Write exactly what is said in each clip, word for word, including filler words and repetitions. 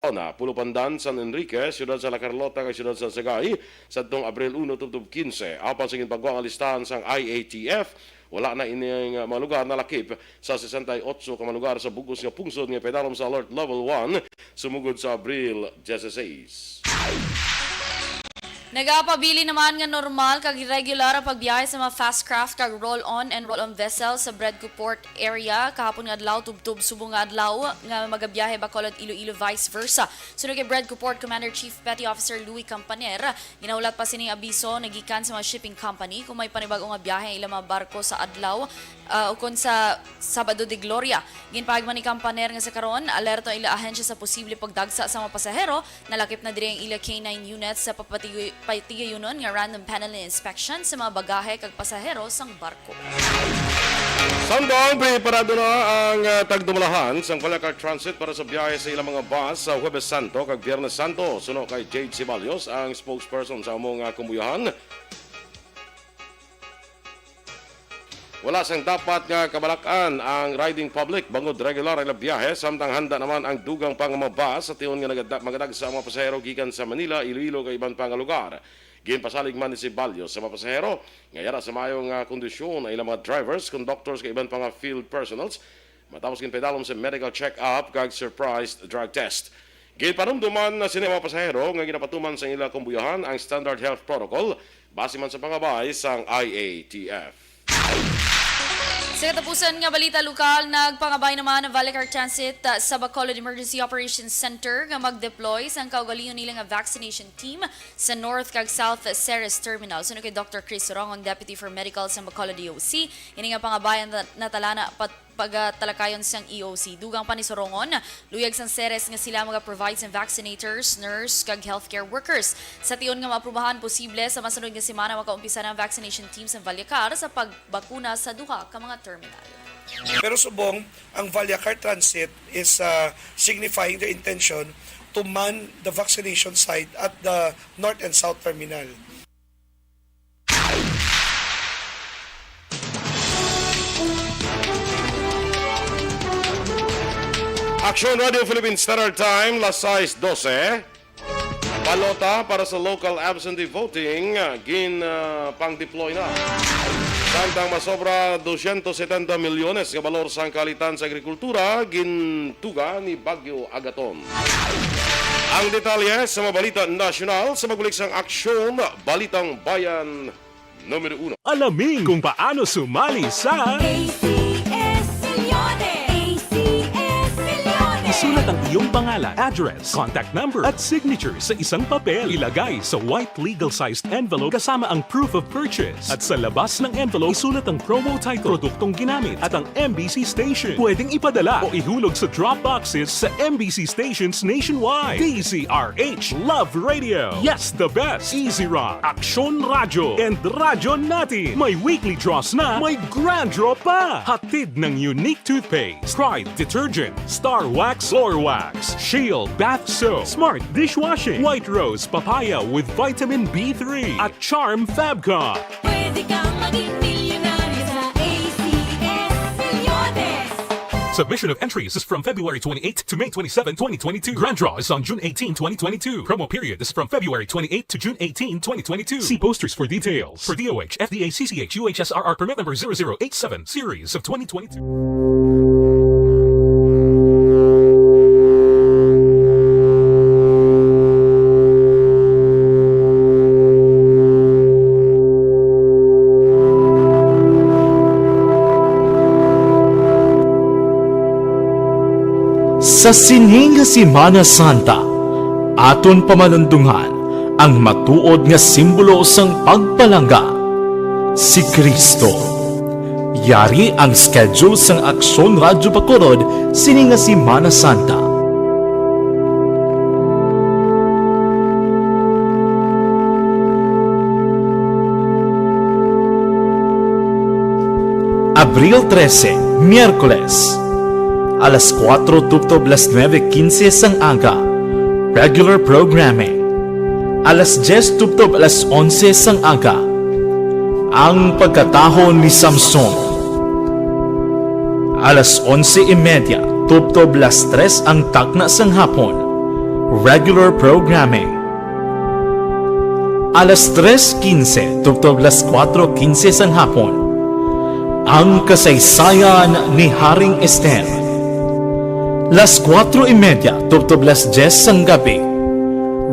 Pulo Pandan, San Enrique, siyudad sa La Carlota, kag siyudad sa Sagay, sadtong Abril uno tubtob quince. Apan sa ginpagwa nga listahan sang I A T F, wala na ining mga lugar nalakip sa sesenta y ocho ka mga lugar sa bug-os nga pungsod nga ipadalom sa Alert Level one sumugod sa Abril dieciséis. Nagapabilin naman nga normal kag regular ang pagbiyahe sa mga fast craft kag roll-on and roll-on vessel sa Bredco Port area kahapon nga adlaw tubtob subong nga adlaw nga magabiyahe Bacolod, Iloilo, vice versa. Suno kay Bredco Port Commander Chief Petty Officer Louis Campaner, ginahulat pa sining abiso nagikan sa mga shipping company kung may panibag-o nga biyahe ang ilang mga barko sa adlaw, ah, ukon sa Sabado de Gloria. Ginpahagman ni Campaner nga sa karon, alerto ang ila ahensya sa posible pagdagsa sa mga pasahero. Nalakip na diri ang ila K nine units sa papatigoy-, patigayunon nga random panel inspection sa mga bagahe kag pasahero sang barko. Samtang preparado na ang, ah, tagdumalahan sang Vallecar Transit para sa biyahe sa ilang mga bus sa Huwebes Santo kag Biyernes Santo. Suno kay Jade Ceballos, ang spokesperson sa amo nga kumbuyahan, wala sang dapat nga kabalak-an ang riding public bangod regular ang ilang biyahe, samtang handa naman ang dugang pa nga mga bus sa tion nga nagada-, magadagsa ang mga pasahero gikan sa Manila, Iloilo, kag iban pa nga lugar. Ginpasalig man ni Ceballos sa mga pasahero nga yara sa maayo nga kondisyon ang ilang mga drivers, conductors, kag iban pa nga field personnels matapos ginpadalom sa medical check-up kag surprise drug test. Ginpanumduman na sini mga pasahero nga ginapatuman sa ila kumbuyahan ang standard health protocol base man sa pangabay sang I A T F. Sa katapusan nga balita lokal, nagpangabay naman ang Vallecar Transit, uh, sa Bacolod Emergency Operations Center nga mag-deploy sang kaugalingon nila nga vaccination team sa North kag South Ceres Terminal. Suno kay Doctor Chris Sorongon, Deputy for Medical sa Bacolod E O C, ini nga pangabayan na-, natala na pat-, pagatalakayon sang E O C. Dugang pa ni Sorongon, luyag sang Ceres nga sila maga-provide sang vaccinators, nurse, kag healthcare workers. Sa tion nga maaprubahan, posible sa masunod nga semana makaumpisa na ang vaccination team sang Vallecar sa pagbakuna sa duha ka mga terminal. Pero subong, ang Vallecar Transit is, uh, signifying their intention to man the vaccination site at the North and South Terminal. Aksyon Radio Philippine Standard Time, las sais dose. Balota para sa local absentee voting, gin, ah, pang-deploy na. Samtang masobra dosyentos setenta milyones nga balor sang kaalitan sa agrikultura, gintuga ni Bagyo Agaton. Ang detalye sa mga balita nasyonal sa pagbalik sang Aksyon, Balitang Bayan numero uno. Alamin kung paano sumali sa A C S Milyones! A C S Milyones! Isulat ang iyong pangalan, address, contact number, at signature sa isang papel. Ilagay sa white legal-sized envelope kasama ang proof of purchase. At sa labas ng envelope, isulat ang promo title, produktong ginamit, at ang M B C station. Pwedeng ipadala o ihulog sa drop boxes sa M B C stations nationwide. D Z R H, Love Radio. Yes, the best. Easy Rock, Aksyon Radyo, and Radyo Natin. May weekly draws na, may grand draw pa. Hatid ng Unique Toothpaste, Pride Detergent, Star Wax, Floor Wax, Shield Bath Soap, Smart Dishwashing, White Rose Papaya with Vitamin B three, at Charm Fabcon. Pwede kang maging milyonaryo sa A C S Milyones. Submission of entries is from February twenty-eighth to May twenty-seven, twenty twenty-two. Grand draw is on June eighteen, twenty twenty-two. Promo period is from February twenty-eighth to June eighteen, twenty twenty-two. See posters for details. For D O H, F D A, C C H, U H S R R permit number zero zero eight seven, series of twenty twenty-two. Sa sini nga Semana Santa, aton pamalundungan ang matuod nga simbolo sang pagpalangga, si Cristo. Yari ang schedule sang Aksyon Radyo Bacolod sini nga Semana Santa. Abril trese, Miyerkules. Alas kuwatro tubtob alas nuebe kinse sang aga, regular programming. Alas dyes tubtob alas onse sang aga, ang pagkataho ni Samson. Alas onse y media tubtob alas tres ang takna sang hapon, Regular programming. Alas tres quince tubtob las kuatro quince sang hapon. Ang kasaysayan ni Haring Ester. Las kuatro y media tubtob las diyes sang gabi.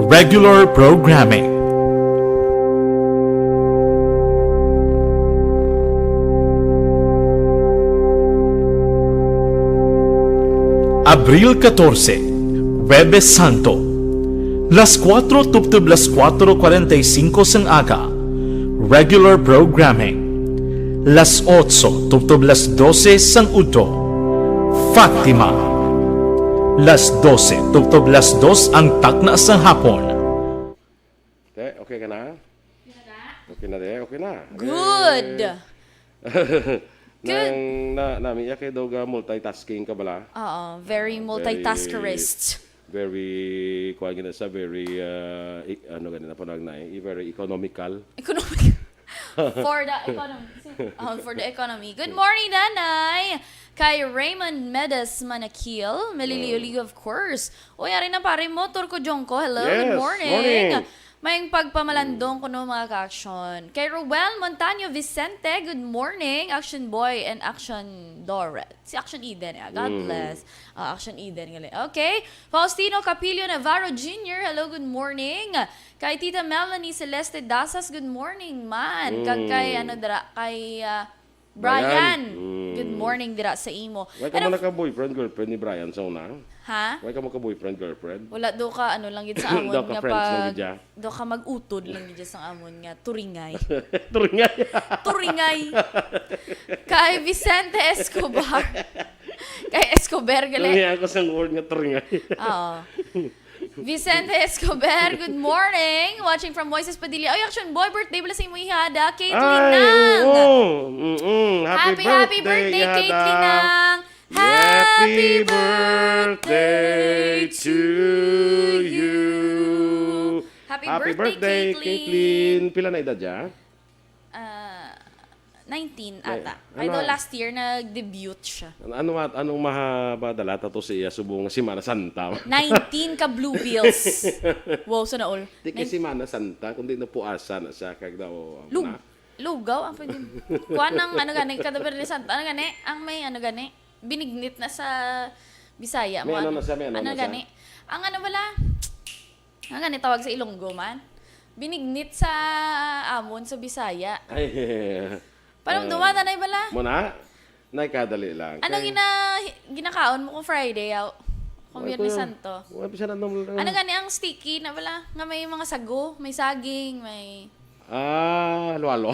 Regular programming. Abril katorse, Huwebes Santo, las kuatro tubtob las kuatro kuwarenta y singko sang aga, regular programming. Las otso tubtob las dose sang udto, Fatima. Las dose tubtob las dos ang takna sang hapon. Te, okay ka na? Okay na, te. Okay na. Good. Eh, Good. Nang na, nami iya kay daw ga multitasking ka bala. Oo, very Ah, multitaskerist. Very, very, kuwan gina sa very, ah, i-, ano gani na panawag na eh, very economical. Economic. For the economy. Oh, for the economy. Good morning, Nanay. Kay Raymond Medes Manakil, Melilio-lio, of course. Uy, ari na pare mo, Turco Jongko. Hello, good Yes, morning. morning. May pagpamalandong kuno, mga ka-action. Kay Ruel Montaño Vicente, good morning. Action Boy and Action Doret. Si Action Eden, eh. God Mm. bless. Ah, Action Eden, gali. Okay. Faustino Capillo Navarro Junior, hello, good morning. Kay Tita Melanie Celeste Dasas, good morning, man. Kag kay, Mm. ano, dira, kay, ah, Brian. Brian, Mm. good morning dira sa imo. Why ka And mo of naka-boyfriend, girlfriend ni Brian sa una? Ha? Why ka mo ka-boyfriend, girlfriend? Wala, do ka, ano lang gid sa amon Daw ka nga friends lang pag, gid ya? do ka mag-utod lang gid sa amon nga turingay. Turingay. Turingay. Kay Vicente Escobar. Kay Escobar, gali. Turingay ako sa word nga turingay. Oo. Vicente Escobar, good morning. Watching from Moises Padilla. Ay, Action Boy, birthday pala sa imo ihada. Caitlyn Ay, Nang. oo. Mm-mm. Happy Happy, happy birthday, birthday, ihada. Caitlyn Nang. Happy Happy birthday birthday to to you. you. Happy Happy birthday, birthday, Caitlyn. Caitlyn. Pila na edad ya? Ah, nineteen Ay, ata. Ay, ano? daw last year nag-debut siya. Ano, ano, anong mahabadala ta to sa iya subong nga Semana Santa? Nineteen ka Blue Bills. Wow, sana all. Di kay Nin- Semana Santa, kundi napuasa na siya, kag daw, ano Lug-, na. lugaw ang pwede. Kuha ng ano gani, kada Biyernes Santo. Ano gani? Ang may ano gani? Binignit na sa Bisaya mo, May ano ano? na siya, may ano Ano na siya. gani? Ang ano bala? Ang gani tawag sa Ilonggo man? Binignit sa amon sa Bisaya. Ay, Paano ah, duwa, tanay bala? Mo na? Nay, kadali lang. Anong Kay gina-, ginakaon mo kung Friday, aw? Kung Wala Biyernes ko yun. Santo? Wala pa siya nanom-, Ano gani ang sticky na bala? Nga may mga sago, may saging, may Ah, halo-halo.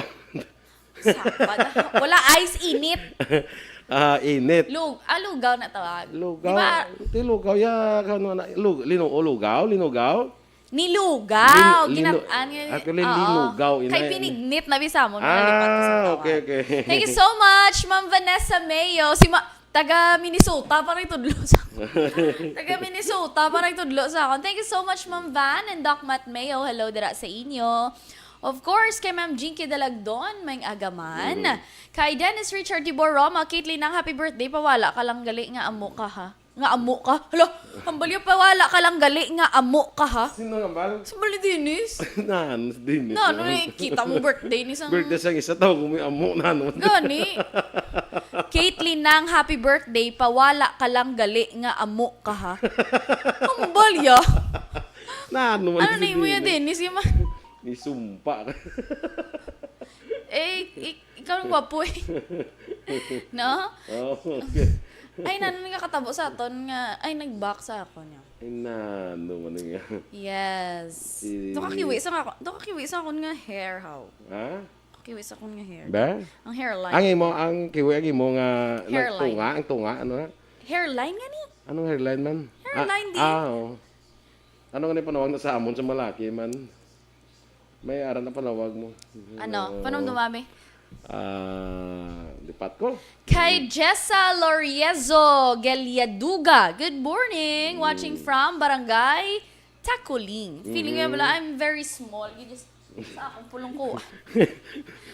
Sapa na? Wala ice, init. Ah, init. Lug-, ah, lugaw na tawag. Lugaw. Di ba? Di lugaw, ya, ano na, lug-, linu-, o, lugaw, linugaw? Nilugaw. Lin-, linu-, Ginat-, ano yun? actually, Oo. linugaw, Kay inay. binignit na bisa mo, Ah, nalipat ko sa tawa. okay, okay. Thank you so much, Ma'am Vanessa Mayo. Si Ma-, taga Minnesota pa rin tudlo sa Taga Minnesota pa rin tudlo sa akon. Thank you so much, Ma'am Van and Doc Matt Mayo. Hello dira sa inyo. Of course, kay Ma'am Jinky Dalagdon, may agaman. Mm. Kay Dennis Richard Tibor Roma, Caitlyn, ang happy birthday, pawala ka lang gali nga amo ka, ha? Nga amo ka? Hala, ang balyo, pawala ka lang gali nga amo ka, ha? Sino nga bal? Si Bali Dennis. Nan, si Dennis. Na, ano na, kita mo birthday ni sang Birthday sang isa, tawag mo yung amo na, ano? Gani. Caitlyn, nang happy birthday, pawala ka lang gali nga amo ka, ha? Ang balya. Na, ano man Ano si na imo ya, Dennis? Dennis? Yung ma- May sumpa ka. Eh, ik-, ikaw ang gwapo eh. No? Oh, okay. Ay, nano nga katabo sa aton nga, ay, nag-back sa ako niya. Ay, nano man nga. Yes. Si Do ka kiwi sa ako, do ka kiwi sa akon nga hair, how? Ha? Kiwi sa akon nga hair. Ba? Ang hairline. Ang imo, ang kiwi, ang imo nga Hairline. nagtunga, ang tunga, ano na? Hairline nga ni? Anong hairline man? Hairline, Ah, di? ah, oo. Ano nga ni panawag na sa amon sa malaki man? May aran na panawag mo. Ano? Oo. Panumdumami? Ah, lipat ko. Kay Jessa Loriezo Geliaduga. Good morning. Watching Mm. from Barangay Taculing. Feeling ko Mm-hmm. wala, I'm very small. You just, sa akong pulungkuan.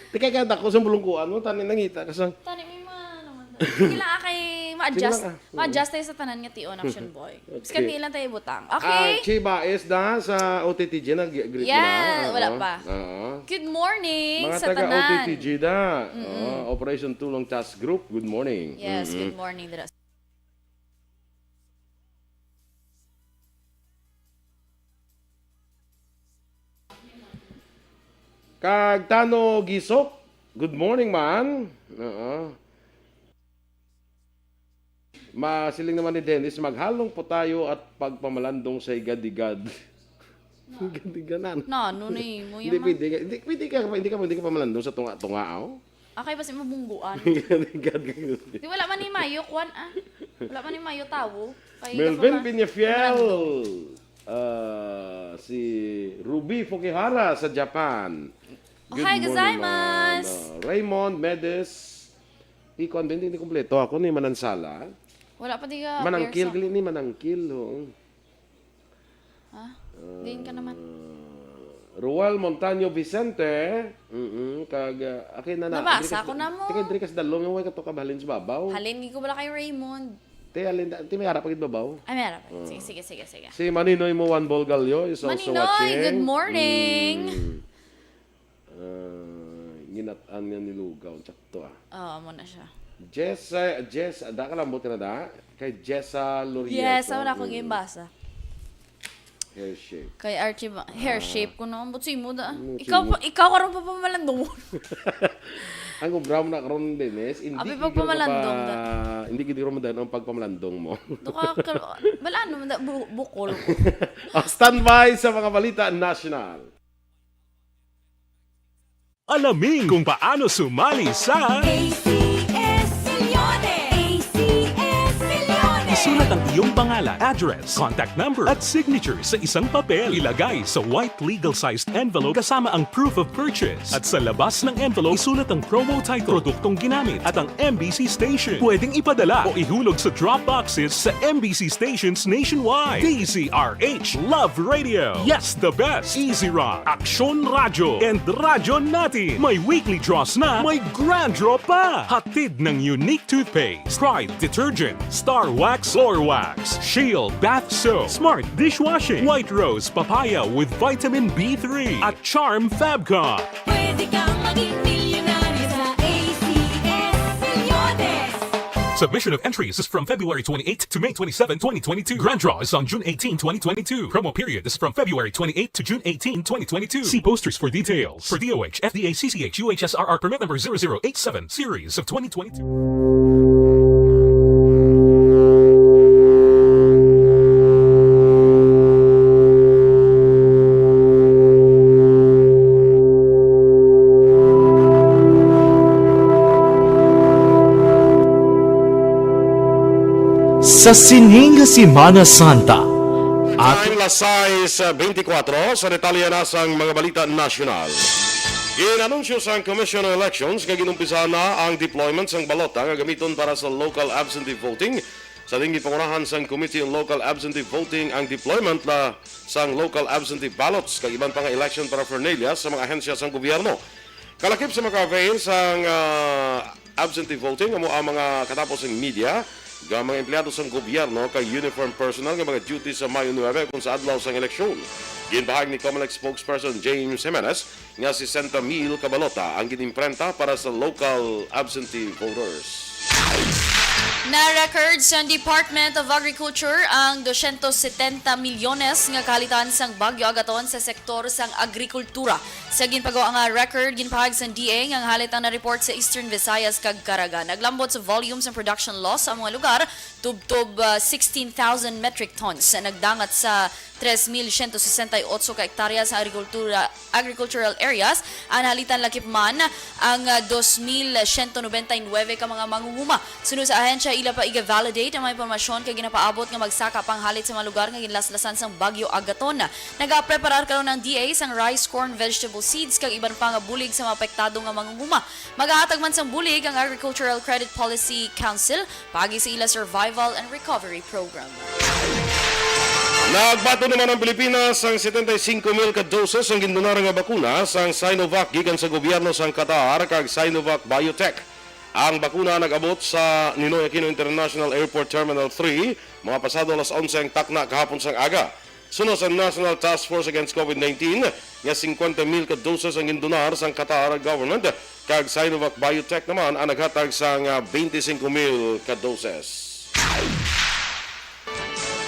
Di kay kanta ko sa pulungkuan mo, tani nangita ka sa Tani, may mga naman. Sige lang, ah, kay Ma-adjust, Sige lang, ah. ma-adjust tayo sa tanan nga tion, Action Boy. Okay. Bisan di lang tayo ibutang. Ah, Okay? Chiba is na sa O T T G, nag-greet mo na? Yeah, wala Oo. pa. Oo. Good morning Mga sa taga tanan. O T T G da. Mm-mm. Oo, Operation Tulong Task Group, good morning. Yes, Mm-mm. good morning, dira. Kag Tano Gisok, good morning, man. Oo. Masiling naman ni Dennis, "Maghalong po tayo at pagpamalandong sa igad-igad." Igad-igad, ano? Na, ano na eh, mo Hindi yan, pwede ka, hindi, pwede ka, hindi ka, hindi ka pamalandong sa tunga-tunga, oh. Akay, basi mabungguan. Igad-igad. Di wala man ni Mayo, kwan, ah. Wala man ni Mayo, tawo. Kay Melvin kaso na- Peñafiel, ah, si Ruby Fukihara sa Japan. Good Ohayo morning, gozaimasu. man. Ah, Raymond Medes. Ikaw, hindi, hindi kompleto. Ako ni Manansala. Wala pa di ka Manangkil, Pearson. gali ni Manangkil, oo. Ha? Diin ka naman. Ah, Roel Montaño Vicente. Mm-mm. Kag, ah, akin na na. Nabasa Diri ka ko sa, na mo. Teka, diri ka sa dalom, yung way ka to kabalin sa babaw. Halin, gi ko bala kay Raymond. Te, halin, te, may harap pa gid babaw. Ay, may harap pa. Oo. Sige, sige, sige, sige. Si Maninoy Moan Bolgalyo is also Maninoy, watching. good morning. Mm. Ah, ginat-an nga nilugaw. Tsakto, ah. Oo, amo na siya. Jess, eh, Jess, da ka lang, buti na da. Kay Jessa Loria Yes, to. wala akong Mm. gimbasa. Hair shape. Kay Archie ba? Hair Ah. shape ko na. Ambot sa imo da. Mm, Ikaw, simo. pa- ikaw karon pa pamalandong mo. Ang obra mo na karon, Dennis, hindi Abi, gid karon pagpamalandong pa- da. hindi gid karon madaan ang pagpamalandong mo. Do ka, ka- wala naman da, bu- bukol. Ah, standby sa mga balita national. Alamin kung paano sumali sa A C S Millones! A C S Millones! Isulat ang iyong pangalan, address, contact number, at signature sa isang papel. Ilagay sa white legal-sized envelope kasama ang proof of purchase. At sa labas ng envelope, isulat ang promo title, produktong ginamit, at ang M B C station. Pwedeng ipadala o ihulog sa drop boxes sa M B C stations nationwide. D Z R H Love Radio. Yes, the best. Easy Rock, Aksyon Radyo, and Radyo Natin. May weekly draws na, may grand draw pa. Hatid ng Unique Toothpaste, Pride Detergent, Star Wax Floor Wax, Shield Bath Soap, Smart Dishwashing, White Rose Papaya with Vitamin B three, at Charm Fabcon. Pwede kang maging milyonaryo sa A C S Millones. Submission of entries is from February twenty-eighth to May twenty-seven, twenty twenty-two. Grand draw is on June eighteen, twenty twenty-two. Promo period is from February twenty-eighth to June eighteen, twenty twenty-two. See posters for details. For D O H, F D A, C C H, U H S R R permit number zero zero eight seven, series of twenty twenty-two. Sa sining nga Semana Santa, at Time, las sais beintikwatro, sa detalye na sang mga balita nasyonal. Gin-anunsyo sang Commission on Elections nga ginumpisahan na ang deployment sang balota nga gamiton para sa local absentee voting. Sa ginpangunahan sang Committee on Local Absentee Voting ang deployment na sang local absentee ballots kag iban pa nga election paraphernalia sa mga ahensya sang gobyerno. Kalakip sa makavail sang, ah, absentee voting amo ang mga katapos sang media, nga mga empleyado sang gobyerno kag uniform personnel nga mga duty sa Mayo nuebe kon sa adlaw sang eleksyon. Ginpahayag ni Comelec spokesperson James Jimenez nga sesenta mil ka balota ang gin-imprenta para sa local absentee voters. Na-record sa Department of Agriculture ang dosyentos setenta milyones nga kahalitan sang Bagyo Agaton sa sektor sang agrikultura. Sa ginpagawa nga record, ginpahayag sang D A nga ang halit ang na-report sa Eastern Visayas kag Caraga. Naglambot sa volume sang production loss ang mga lugar, tubtob, ah, sixteen thousand metric tons. Nagdangat sa tres mil siyento sesenta y otso ka ektarya sa agrikultura, agricultural areas. Ang halitan lakip man ang, ah, dos mil siyento nobenta y nuebe ka mga mangunghuma. Suno sa ahensya, ila pa iga-validate ang mga impormasyon kay ginapaabot nga magsaka pang halit sa mga lugar nga ginlaslasan sang Bagyo Agaton. Nagapreparar karon ang D A sang rice, corn, vegetable seeds kag iban pa nga bulig sa mga apektado nga mangunghuma. Magahatag man sang bulig ang Agricultural Credit Policy Council paagi sa ila Survival and Recovery Program. Nagbaton naman ang Pilipinas sang setenta y cinco mil ka doses sang gindonar nga bakuna sang Sinovac gikan sa gobyerno sang Qatar kag Sinovac Biotech. Ang bakuna nag-abot sa Ninoy Aquino International Airport Terminal three, mga pasado alas onse ang takna kahapon sang aga. Suno sa National Task Force Against COVID nineteen nga singkwenta mil ka doses ang gindonar sang Qatar government, kag Sinovac Biotech naman ang naghatag sang, ah, twenty-five mil ka doses.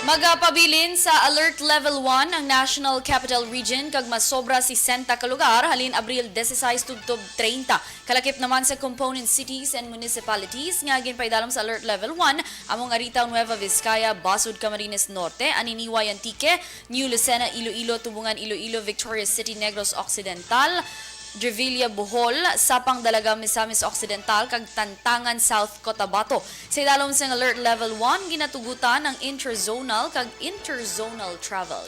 Magapabilin sa Alert Level one ang National Capital Region kag masobra sesenta ka lugar halin Abril dieciséis tubtob treinta. Kalakip naman sa component cities and municipalities nga ginpaidalom sa Alert Level one, amo nga Arita, Nueva Vizcaya, Basud, Camarines Norte, Aniniwa, Antique, New Lucena, Iloilo, Tubungan, Iloilo, Victorias City, Negros Occidental, Revilla, Bohol, Sapang, Dalaga, Misamis Occidental, kag Tantangan, South Cotabato. Sa idalom sang Alert Level one, ginatugutan ang interzonal kag interzonal travel.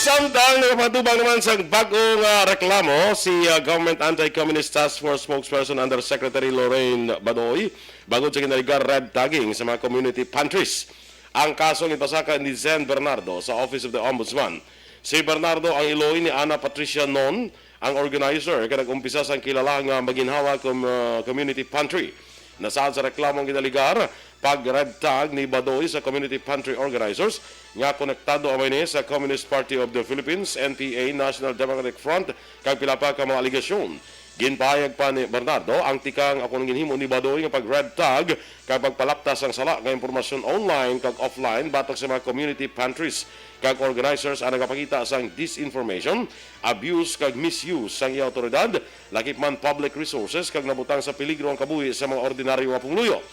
Samtang nagapatubang naman sa bag-o nga reklamo si, ah, Government Anti-Communist Task Force Spokesperson Undersecretary Lorraine Badoy, bangod sa ginaligar red tagging sa mga community pantries. Ang kaso ang ipasaka ni Zen Bernardo sa Office of the Ombudsman. Si Bernardo ang iloy ni Ana Patricia Non, ang organizer, kag nag-umpisa sang kilala nga maginhawa com-, uh, community pantry. Nasaad sa reklamo ang ginaligar pag red tag ni Badoy sa community pantry organizers nga konektado umani sa Communist Party of the Philippines, N P A, National Democratic Front, kag pila pa ka mga alegasyon. Ginpahayag pa ni Bernardo, ang tikang ako nang ginhimo ni Badoy nga pag red tag kag pagpalapta sang sala nga impormasyon online kag offline batok sa mga community pantries kag organizers ang nagapakita sang disinformation, abuse kag misuse sang iya awtoridad, lakip man public resources, kag nabutang sa peligro ang kabuhi sa mga ordinaryo nga pumuluyo.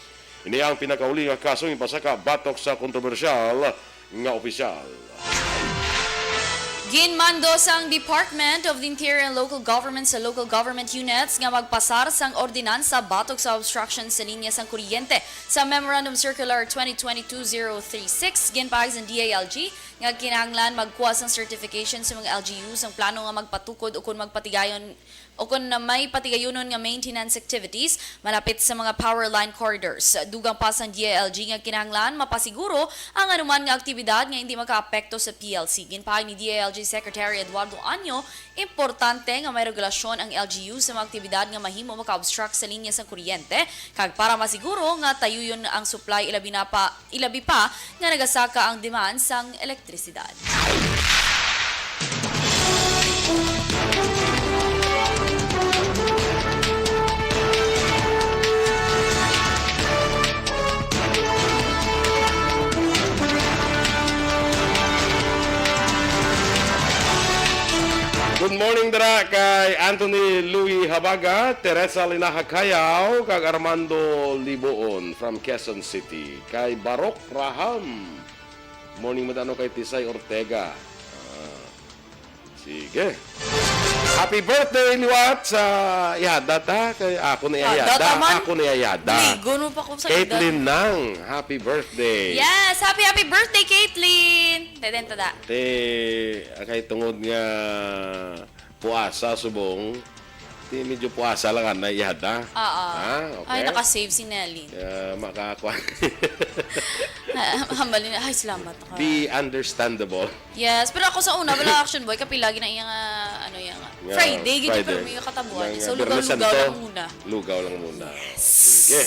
Ini ang pinakauli nga kaso ipasaka batok sa kontrobersyal nga opisyal. Ginmando sang Department of the Interior and Local Government sa local government units nga magpasar sang ordinansa batok sa obstruction sa linya sang kuryente. Sa Memorandum Circular twenty twenty-two zero three six, ginpahayag sang D I L G nga kinahanglan magkuha sang certification sa mga L G U sang plano nga magpatukod ukon magpatigayon o kon may patigayunon nga maintenance activities malapit sa mga power line corridors. Dugang pa sang D I L G nga kinahanglan mapasiguro ang anuman nga aktibidad nga hindi makaapekto sa P L C. Ginpahayag ni D I L G Secretary Eduardo Año, importante nga may regulasyon ang L G U sa mga aktibidad nga mahimo maka-obstruct sa linya sang kuryente, kag para masiguro nga tayuyon ang supply, ilabi na pa, ilabi pa nga nagasaka ang demand sang elektrisidad. Good morning dira kay Anthony Louis Habaga, Teresa Linaha Cayaw, kag Armando Liboon from Quezon City. Kay Barok Raham. Morning, madano kay Tisay Ortega. Ah, sige. Happy birthday liwat sa iyada ta. Kay ako na Ah, iyada. data man. Ako na iyada. Ligon mo pa ko sa Caitlyn edad. Nang, happy birthday. Yes, happy, happy birthday, Caitlyn. Deden tada. Te, kay tungod nga puasa subong, ti medyo puasa lang ana iyada. Oo. Ha? Okay. Ay, naka-save si Nelly. Kaya makakuha. Ah, hambal niya, "Ay, salamat ka." Be understandable. Yes, pero ako sa una, wala action boy, kapila gina iya nga, ano, iya nga. Nga Friday, gid, Friday. Pero may katabuan. Nga, So, nga, Biyernes lugaw-lugaw Santo, lang muna. Lugaw lang muna. Yes. Sige.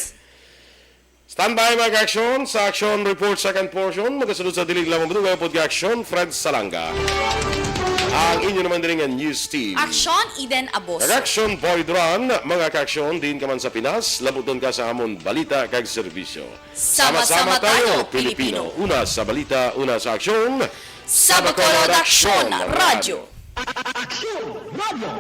Standby, mga ka-aksyon, sa action report second portion. Magasunod sa Dilig Lamang Madugay, pod ka-aksyon, Fred Salanga. Ang inyo naman diri nga news team. Action, Eden Abos. Kag action, Boy Duran. Mga ka-aksyon, diin ka man sa Pinas, labuton ka sa amon balita kag serbisyo. Sama-sama tayo, Pilipino. Una sa balita, una sa aksyon. Sa Bacolod Aksyon Radyo. Aksyon Radyo.